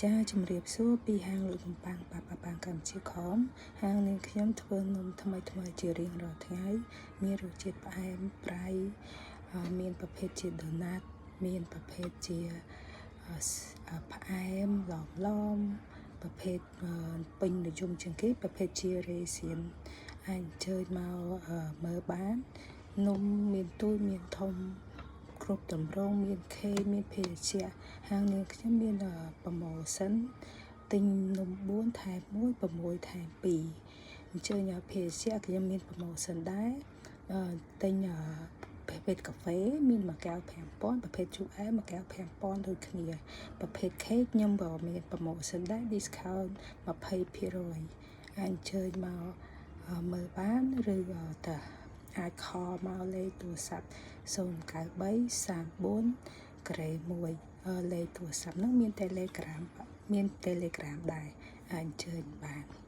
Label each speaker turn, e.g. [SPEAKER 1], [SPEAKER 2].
[SPEAKER 1] ចាជំរាបសួរពីហាងលក់នំប៉័ងប៉ាប៉ាប៉ាងកម្ពុជាខមហាងនាងខ្ញុំធ្វើនំថ្មីថ្មីជារៀងរាល់ថ្ងៃមានរសជាតិផ្អែមប្រៃមានប្រភេទជាដូណាត់មានប្រភេទជាផ្អែមឡមឡមប្រភេទពេញនិយមជាងគេប្រភេទជា raisin អាចអញ្ជើញមកមើលបាននំមានទូចមានធំគ្រប់តម្រងមានខេមានភេសជ្ជៈហាងនាងខ្ញុំមាន promotion ទិញនំ4ថែម1 6ថែម2អញ្ជើញឲ្យភេសជ្ជៈខ្ញុំមាន promotion ដែរទិញប្រភេទកាហ្វេមានមួយកែវ5000ប្រភេទជូរអែមមួយកែវ5000ដូចគ្នាប្រភេទខេកខ្ញុំក៏មាន promotion ដែរ discount 20%អាចអញ្ជើញមកមើលបានឬតាអាច call មកលេខទូរស័ព្ទ093 34ក្រេ1លេខទូរស័ព្ទហ្នឹងមាន Telegram មាន Telegram ដែរអាចអញ្ជើញបាន។